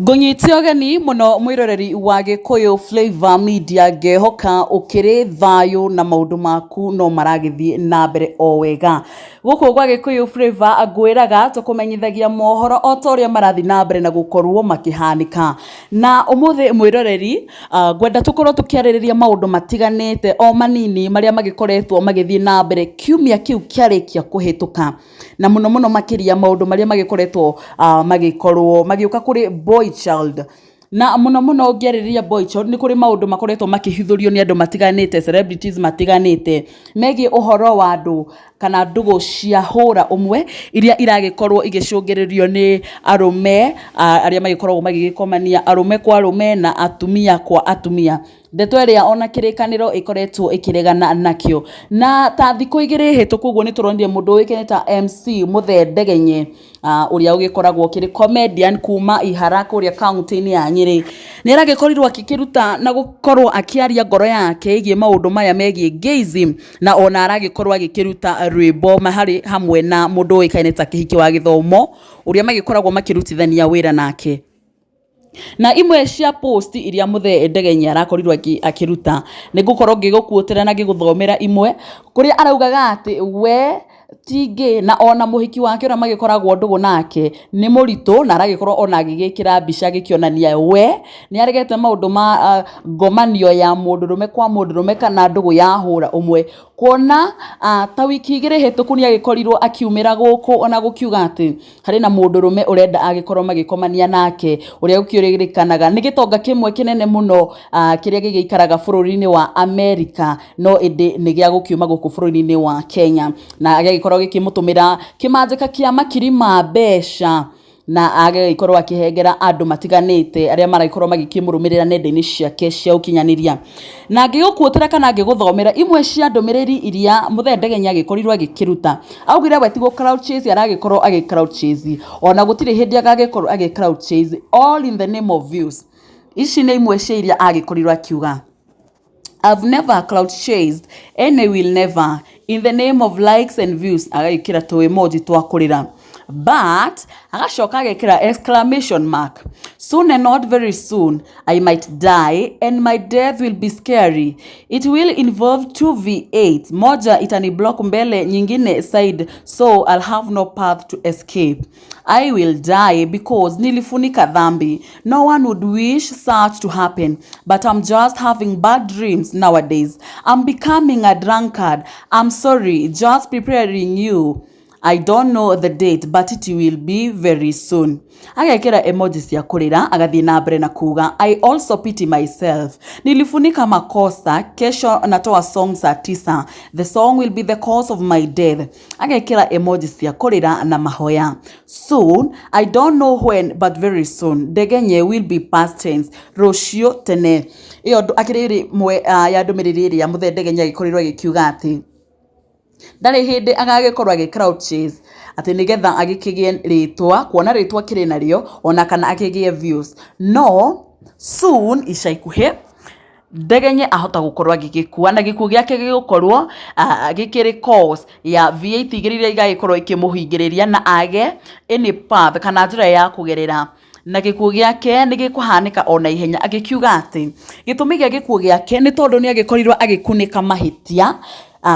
Ngũnyite ũgeni mũno mwĩroreri wa Gĩkũyũ Flavour Media, ngehoka ũkĩrĩ thayũ na maũndũ maku no maragĩthiĩ na mbere o wega. Gũkũ gwa Gĩkũyũ Flavour ngwĩraga tũkũmenyithagia mohoro o ta ũrĩa marathiĩ na mbere na gũkorwo makĩhanĩka. Na ũmũthĩ mwĩroreri, ngwenda tũkorwo tũkĩarĩrĩria maũndũ matiganĩte o manini marĩa magĩkoretwo magĩthiĩ na mbere kiumia kĩu kĩarĩkia kũhĩtũka. Na mũno mũno makĩria maũndũ marĩa magĩkoretwo magĩkorwo magĩũka kũrĩ boy child. Na mũno mũno ngĩarĩrĩria boy child nĩ kũrĩ maũndũ makoretwo makĩhithũrio nĩ andũ matiganĩte, celebrities matiganĩte megiĩ ũhoro wa andũ kana ndũgũ cia hũra ũmwe iria iragĩkorwo igĩcũngĩrĩrio nĩ arũme arĩa magĩkoragwo magĩgĩkomania arũme kwa arũme na atumia kwa atumia. Ndeto ĩrĩa ona Kĩrĩkanĩro ĩkoretwo ĩkĩregana nakĩo. Na ta thikũ igĩrĩ hĩtũku ũguo nĩ tũronire mũndũ ũĩkaine ta MC Mũthee Ndegenye, ũrĩa ũgĩkoragwo ũkĩrĩ comedian kuma Ihara kũrĩa kaũntĩ-inĩ ya Nyĩrĩ. Nĩ aragĩkorirwo akĩkĩruta na gũkorwo akĩaria ngoro yake ĩgiĩ maũndũ maya megiĩ gayism, na ona aragĩkorwo agĩkĩruta rwĩmbo harĩ hamwe na mũndũ ũĩkaine ta Kĩhiki wa Gĩthomo, ũrĩa magĩkoragwo makĩrutithania wĩra nake. Na imwe cia post iria Mũthee Ndegenyi arakorirwo akĩruta, nĩ ngũkorwo ngĩgũkuotera na ngĩgũthomera imwe, kũrĩa araugaga atĩ we ti gay na ona mũhiki wake ũrĩa magĩkoragwo ndũgũ nake nĩ mũritũ, na aragĩkorwo ona agĩgĩkĩra mbica agĩkĩonania we nĩ aregete maũndũ ma ngomanio ya mũndũrũme kwa mũndũrũme kana ndũgũ ya hũra ũmwe. Kuona ta wiki igĩrĩ hĩtũku nĩ agĩkorirwo akiumĩra gũkũ ona gũkiuga atĩ harĩ na mũndũrũme ũrenda agĩkorwo magĩkomania nake, ũrĩa gũkĩrĩkanaga nĩ gĩtonga kĩmwe kĩnene mũno kĩrĩa gĩgĩikaraga bũrũri-inĩ wa Amerika, no ĩndĩ nĩ gĩa gũkiuma gũkũ bũrũri-inĩ wa Kenya. Na gĩagĩkorwo gĩkĩmũtũmĩra kĩmanjĩka kĩa makiri ma mbeca, na agagĩkorwo akĩhengera andũ matiganĩte arĩa maragĩkorwo magĩkĩmũrũmĩrĩra nenda-inĩ ciake cia ũkinyanĩria. Na ngĩgũkuotera kana ngĩgũthomera imwe cia ndũmĩrĩri iria Mũthee Ndegenyi agĩkorirwo agĩkĩruta, augire we ti gũ clout chase aragĩkorwo agĩ clout chase, ona gũtirĩ hĩndĩ agagĩkorwo agĩ clout chase, all in the name of views. Ici nĩ imwe cia iria agĩkorirwo akiuga. I've never clout chased and I will never in the name of likes and views, agagĩkĩra tũ emoji twa kũrĩra, but agacoka agekĩra exclamation mark. Soon and not very soon I might die and my death will be scary. It will involve two V8, moja itani block mbele, nyingine side, so I'll have no path to escape. I will die because nilifunika dhambi. No one would wish such to happen, but I'm just having bad dreams nowadays. I'm becoming a drunkard. I'm sorry, just preparing you. I don't know the date, but it will be very soon. Agekĩra emoji cia kũrĩra, agathiĩ na mbere na kuga, I also pity myself. Nilifunika makosa, kesho natoa song saa 9. The song will be the cause of my death. Agekĩra emoji cia kũrĩra na mahoya. Soon, I don't know when, but very soon. Ndegenye will be past tense. Rũciũ tene. Ĩyo akĩrĩ ĩmwe ya ndũmĩrĩri ĩrĩa Mũthee Ndegenye agĩkorirwo agĩkiuga atĩ ndarĩ hĩndĩ agagĩkorwo agĩ clout chase atĩ nĩgetha agĩkĩgĩe rĩtwa, kuona rĩtwa akĩrĩ narĩo, ona kana akĩgĩe views. No soon, ica ikuhĩ, Ndegenye ahota gũkorwo agĩgĩkua, na gĩkuũ gĩake gĩgũkorwo gĩkĩrĩ cause ya V8 igĩrĩ iria igagĩkorwo ikĩmũhingĩrĩria na age any path kana njĩra ya kũgerera, na gĩkuũ gĩake nĩ gĩkũhanĩka ona ihenya. Agĩkiuga atĩ gĩtũmi gĩa gĩkuũ gĩake nĩ tondũ nĩ agĩkorirwo agĩkunĩka mahĩtia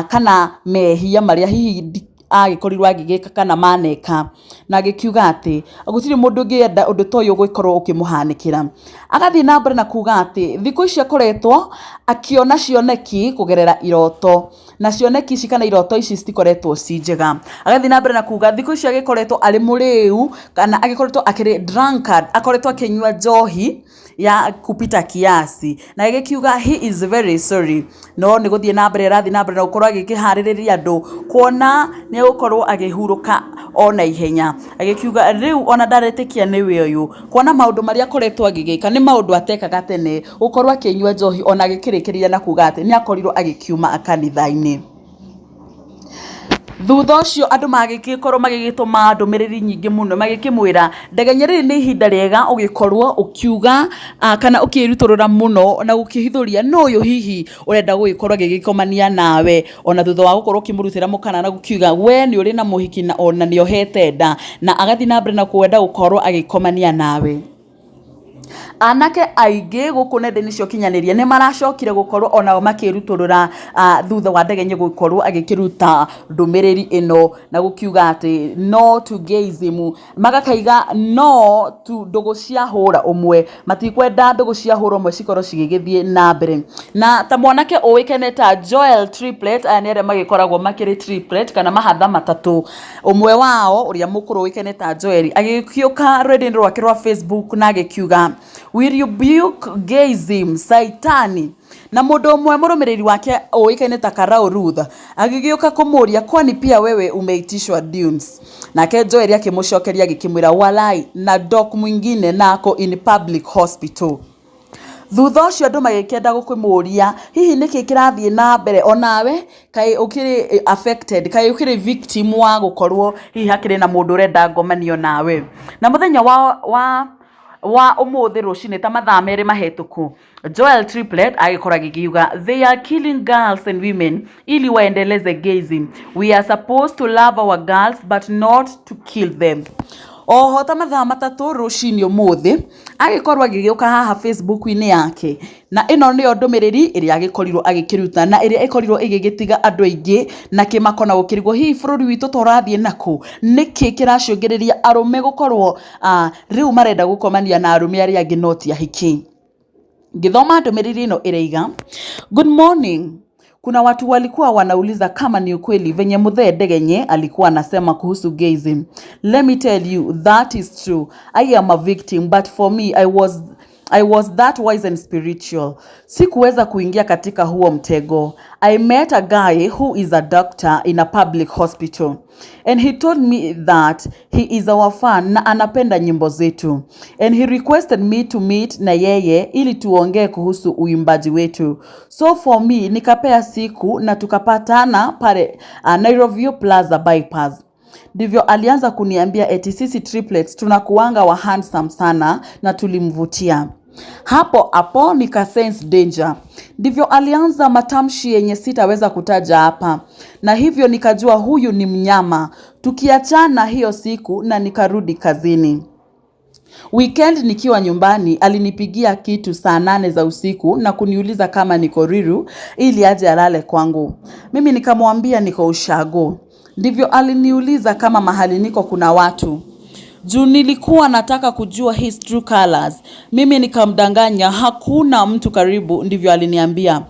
kana mehia marĩa hihi agĩkorirwo agĩgĩka kana maneka, na agĩkiuga atĩ gũtirĩ mũndũ ũngĩenda ũndũ ta ũyũ gũkorwo ũkĩmũhanĩkĩra. Agathiĩ na mbere na kuga atĩ thikũ ici akoretwo akĩona cioneki kũgerera iroto, na cioneki ici kana iroto ici citikoretwo ci njega. Agathiĩ na mbere na kuga thikũ ici agĩkoretwo arĩ mũrĩu kana agĩkoretwo akĩrĩ drunkard, akoretwo akĩnyua njohi ya kupita kiasi, na agĩkiuga he is very sorry, no nĩ gũthiĩ na mbere arathiĩ na mbere na gũkorwo agĩkĩharĩrĩria andũ kuona nĩ egũkorwo akĩhurũka ona ihenya. Agĩkiuga rĩu ona ndaretĩkia nĩwe ũyũ, kuona maũndũ marĩa akoretwo agĩgĩka nĩ maũndũ atekaga tene, gũkorwo akĩnyua njohi, ona agĩkĩrĩkĩrĩria na kuga atĩ nĩ akorirwo agĩkiuma kanitha-inĩ. Thutha ũcio andũ magĩgĩkorwo magĩgĩtũma ndũmĩrĩri nyingĩ mũno magĩkĩmwĩra Ndegenye rĩrĩ nĩ ihinda rĩega ũgĩkorwo ũkiuga kana ũkĩrutũrũra mũno na gũkĩhithũria nũ ũyũ hihi ũrenda gũgĩkorwo agĩgĩkomania nawe, ona thutha wa gũkorwo ũkĩmũrutĩra mũkana na gũkiuga we nĩ ũrĩ na mũhiki na ona nĩ ohete nda, na agathiĩ na mbere na kwenda gũkorwo agĩkomania nawe. Anake aingĩ gũkũ nenda-inĩ cia ũkinyanĩria nĩ maracokire gũkorwo onao makĩrutũrũra thutha wa Ndegenye gũkorwo agĩkĩruta ndũmĩrĩri ĩno na gũkiuga atĩ no to gayism, magakaiga no to ndũgũ cia hũra ũmwe, matikwenda ndũgũ cia hũra ũmwe cikorwo cigĩgĩthiĩ na mbere. Na ta mwanake ũĩkaine ta Joel Triplet, aya nĩ arĩa magĩkoragwo makĩrĩ triplet kana mahatha matatũ, ũmwe wao ũrĩa mũkũrũ ũĩkaine ta Joel agĩgĩũka rũrenda-inĩ rwake rwa Facebook na agĩkiuga we rebuke gayism saitani. Na mũndũ ũmwe mũrũmĩrĩri wake ũĩkaine ta Karau Ruth agĩgĩũka kũmũria kwani pia wewe umeitishwa dunes? Nake Joel akĩmũcokeria agĩkĩmwĩra walai na doc mwingine nako in public hospital. Thutha ũcio andũ magĩkĩenda gũkĩmũria hihi nĩkĩ kĩrathiĩ na mbere onawe kaĩ ũkĩrĩ affected, kaĩ ũkĩrĩ victim wa gũkorwo hihi hakĩrĩ na mũndũ ũrenda ngomanio nawe. Na mũthenya wa ũmũthĩ rũcinĩ ta mathaa 2 mahĩtũku, Joel Triplet agĩkorwo agĩkiuga they are killing girls and women ili waendeleze gayism. We are supposed to love our girls but not to kill them. Oho ta mathaa 3 rũcinĩ ũmũthĩ agĩkorwo agĩgĩũka haha Facebook-inĩ yake, na ĩno nĩyo ndũmĩrĩri ĩrĩa agĩkorirwo agĩkĩruta na ĩrĩa ĩkorirwo ĩgĩgĩtiga andũ aingĩ na kĩmako na gũkĩrigwo hihi bũrũri witũ ta ũrathiĩ nakũ, nĩkĩ kĩracũngĩrĩria arũme gũkorwo rĩu marenda gũkomania na arũme arĩa angĩ no ti ahiki. Ngĩthoma ndũmĩrĩri ĩno ĩraiga good morning. Kuna watu walikuwa wanauliza kama ni ukweli venye Muthee Ndegenye alikuwa anasema kuhusu gayism. Let me tell you that is true. I am a victim, but for me I was that wise and spiritual. Sikuweza kuingia katika huo mtego. I met a guy who is a doctor in a public hospital and he told me that he is our fan na anapenda nyimbo zetu and he requested me to meet na yeye ili tuongee kuhusu uimbaji wetu. So for me nikapea siku na tukapatana pale Nairobi Plaza Bypass. Ndivyo alianza kuniambia eti sisi triplets tunakuanga wa handsome sana na tulimvutia. Hapo hapo nika sense danger. Ndivyo alianza matamshi yenye sitaweza kutaja hapa, na hivyo nikajua huyu ni mnyama. Tukiachana hiyo siku na nikarudi kazini. Weekend nikiwa nyumbani alinipigia kitu saa 8 za usiku na kuniuliza kama niko Ruiru ili aje alale kwangu. Mimi nikamwambia niko ushago. Ndivyo aliniuliza kama mahali niko kuna watu. Juu nilikuwa nataka kujua his true colors. Mimi nikamdanganya hakuna mtu karibu, ndivyo aliniambia.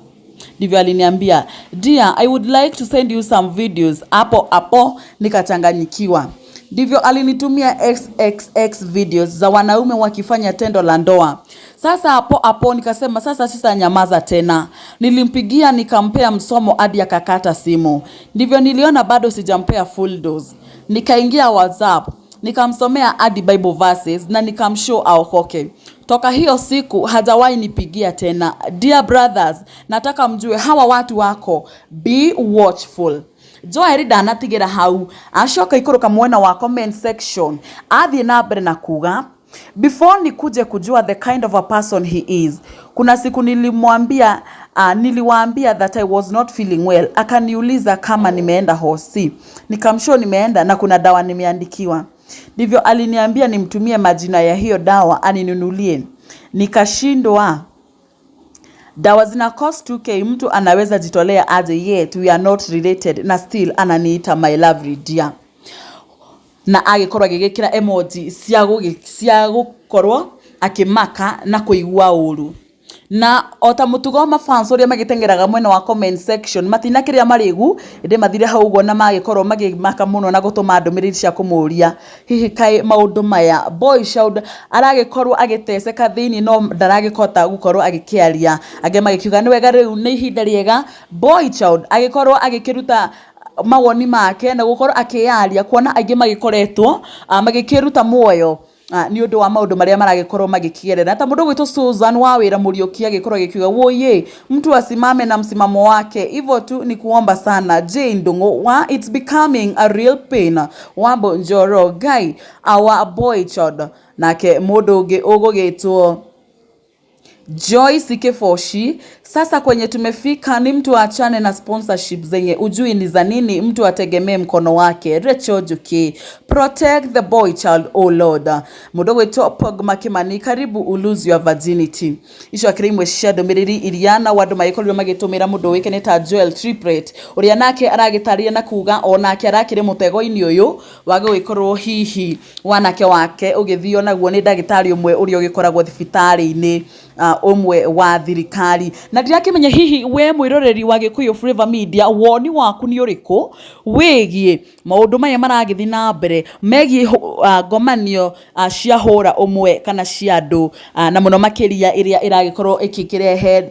Ndivyo aliniambia, dear, I would like to send you some videos. Hapo hapo nikachanganyikiwa. Ndivyo alinitumia XXX videos za wanaume wakifanya tendo la ndoa. Sasa hapo hapo nikasema sasa sitanyamaza tena. Nilimpigia nikampea msomo hadi akakata simu. Ndivyo niliona bado sijampea full dose. Nikaingia WhatsApp, nikamsomea hadi Bible verses na nikamshow aokoke. Toka hiyo siku hajawahi nipigia tena. Dear brothers, nataka mjue hawa watu wako, be watchful. Joel ndanatigĩra hau, acoka ikũrũka mwena wa comment section, athiĩ na mbere na kuga before nikuje kujua the kind of a person he is. Kuna siku nilimwambia niliwaambia that I was not feeling well. Akaniuliza kama nimeenda hosi. Nikamshow nimeenda na kuna dawa nimeandikiwa. Ndivyo aliniambia nimtumie majina ya hiyo dawa aninunulie. Nikashindwa. Dawa zina cost 2K, mtu anaweza jitolea aje yet we are not related na still ananiita my lovely dear. Na agĩkorwo agĩgĩkĩra emoji cia gũkorwo akĩmaka na kũigua ũru. Na ota mũtugo mafans ũrĩa magĩteng'eraga mwena wa comment section matinakĩrĩa marĩgu ĩndĩ mathire hau ũguo na magĩkorwo magĩmaka mũno na gũtũma ndũmĩrĩri cia kũmũria hihi kaĩ maũndũ maya boy child aragĩkorwo agĩteceka thĩinĩ no ndaragĩkota gũkorwo agĩkĩaria. Angĩ magĩkiuga nĩ wega rĩu nĩ ihinda rĩega boy child agĩkorwo agĩkĩruta mawoni make na gũkorwo akĩyaria kuona aingĩ magĩkoretwo magĩkĩruta muoyo nĩ ũndũ wa maũndũ marĩa maragĩkorwo magĩkĩgerera. Ta mũndũ ũgwĩtwo Susan wa wĩra Mũriũki agĩkorwo agĩkiuga woye mtu asimame na msimamo wake hivyo tu ni kuomba sana. Jane Ndung'u wa it's becoming a real pain. Wambo Njoro guy our boy child. Nake mũndũ ũngĩ ũgũgĩtwo Joyce Kifoshi, sasa kwenye tumefika ni mtu aachane na sponsorship zenye ujui ni za nini, mtu ategemee mkono wake. Rachel Juki, protect the boy child, oh Lord. Mũndũ gwĩtwo Pogma Kimani, karibu ulose your virginity. Icio akĩrĩ imwe cia ndũmĩrĩri iria na andũ magĩkorirwo magĩtũmĩra mũndũ ũĩkaine ta Joel Triplet, ũrĩa nake aragĩtarĩria na kuga onake arakĩrĩ mũtego-inĩ ũyũ wa gũgĩkorwo hihi wanake wake ũgĩthio naguo nĩ ndagĩtarĩ ũmwe ũrĩa ũgĩkoragwo thibitarĩ-inĩ ũmwe wa thirikari. Na ndirakĩmenya hihi we mwĩroreri wa Gĩkũyũ Flavour Media, woni waku nĩ ũrĩkũ wĩgiĩ maũndũ maya maragĩthiĩ na mbere megiĩ ngomanio cia hũra ũmwe kana cia andũ, na mũno makĩria ĩrĩa ĩragĩkorwo ĩkĩrehe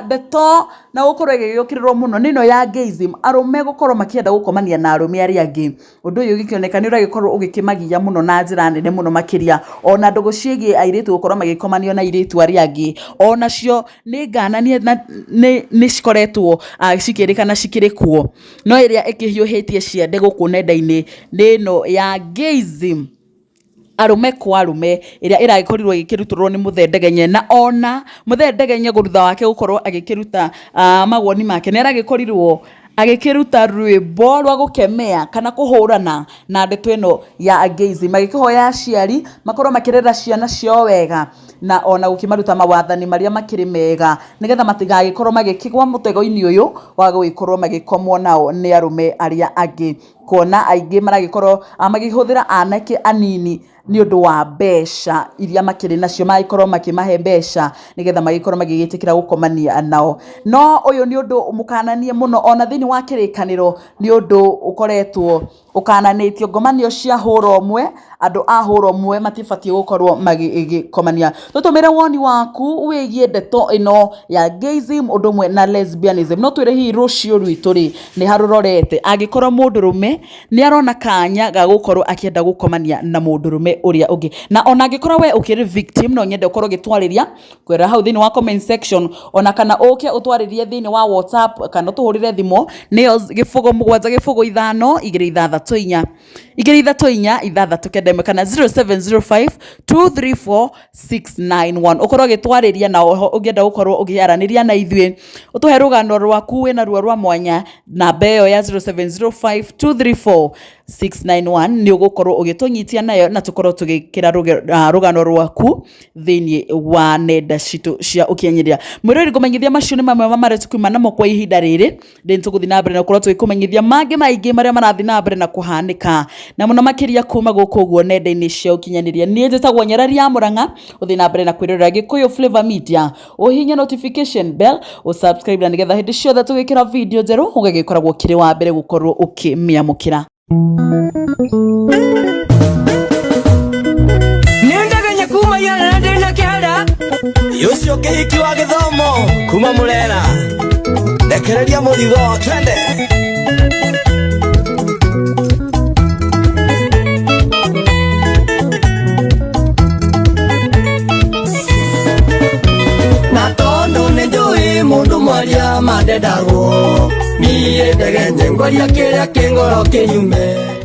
ndeto na gũkorwo ĩgĩgĩũkĩrĩrwo mũno nĩ ĩno ya gayism, arũme gũkorwo makĩenda gũkomania na arũme arĩa angĩ. Ũndũ ũyũ ũgĩkĩoneka nĩ ũragĩkorwo ũgĩkĩmagia mũno na njĩra nene mũno makĩria, ona ndũgũ ciĩgiĩ airĩtu gũkorwo magĩkomanio na airĩtu arĩa angĩ onacio nĩ ngananie na nĩ cikoretwo cikĩrĩkana cikĩrĩ kuo, no ĩrĩa ĩkĩhiũhĩtie ciande gũkũ nenda-inĩ nĩ ĩno ya gayism, arũme kwa arũme, ĩrĩa ĩragĩkorirwo ĩgĩkĩrutũrwo nĩ Mũthee Ndegenye. Na ona Mũthee Ndegenye thutha wake gũkorwo agĩkĩruta mawoni make, nĩ aragĩkorirwo agĩkĩruta rwĩmbo rwa gũkemea kana kũhũrana na ndeto ĩno ya gayism, agĩkĩhoya aciari makorwo makĩrera ciana ciao wega na ona gũkĩmaruta mawathani marĩa makĩrĩ mega, nĩgetha matigagĩkorwo magĩkĩgwa mũtego-inĩ ũyũ wa gũgĩkorwo magĩkomwo nao nĩ arũme arĩa angĩ, kuona aingĩ maragĩkorwo makĩhũthĩra anake anini nĩ ũndũ wa mbeca iria makĩrĩ nacio, magĩkorwo makĩmahe mbeca nĩgetha magĩkorwo magĩgĩtĩkĩra gũkomania nao. No ũyũ nĩ ũndũ mũkananie mũno, ona thĩinĩ wa kĩrĩkanĩro nĩ ũndũ ũkoretwo ũkananĩtio. Ngomanio cia hũra ũmwe, andũ a hũra ũmwe matibatiĩ gũkorwo magĩkomania. Tũtũmĩre woni waku wĩgiĩ ndeto ĩno ya gayism ũndũ ũmwe na lesbianism. No twĩre hihi rũciũ rwitũ rĩ nĩ harũrorete, angĩkorwo mũndũrũme nĩ arona kanya ga gũkorwo akĩenda gũkomania na mũndũrũme ũrĩa ũngĩ. Na ona angĩkorwo we ũkĩrĩ victim, no nyende ũkorwo ũgĩtwarĩria kwĩra hau thĩinĩ wa comment section, ona kana ũke ũtwarĩrie thĩinĩ wa WhatsApp kana ũtũhũrĩre thimũ nĩyo 0 7 0 5 2 6 4 2 3 4 6 9 1 kana 0705 234 691, ũkorwo ũgĩtwarĩria. Na oho ũngĩenda gũkorwo ũkĩaranĩria na ithuĩ, ũtũhe rũgano rwaku wĩna ruo rwa mwanya, namba ĩyo ya 0705 234 691 nĩ ũgũkorwo ũgĩtũnyitia nayo na tũkorwo tũgĩkĩra rũgano rwaku thĩinĩ wa nenda citũ cia ũkinyanĩria. Mwĩrori, ngũmenyithia macio nĩ mamwe ma marĩa tũkiuma namo kwa ihinda rĩrĩ. Ndĩ tũgũthiĩ na mbere na gũkorwo tũgĩkũmenyithia mangĩ maingĩ marĩa marathiĩ na mbere na kũhanĩka, na mũno makĩria kuma gũkũ ũguo nenda-inĩ cia ũkinyanĩria. Niĩ njĩtagwo Nyarari ya Mũrang'a. Ũthiĩ na mbere na kwĩrorera Gĩkũyũ Flavour Media, ũhihinye notification bell, ũsubscribe, na nĩgetha hĩndĩ ciothe tũgĩkĩra video njerũ ũgagĩkoragwo ũkĩrĩ wa mbere gũkorwo ũkĩmĩamũkĩra. Nĩ ndegenya kuma yana na ndĩna kĩhara. Ũcio kĩhiki wa gĩthomo kuma mũrera, rekereria mũrigo, twende. Na tondũ nĩ njũĩ mũndũ mwaria mandendagwo, niĩ ndegenye ngwaria kĩrĩa kĩ ngoro kĩnyume.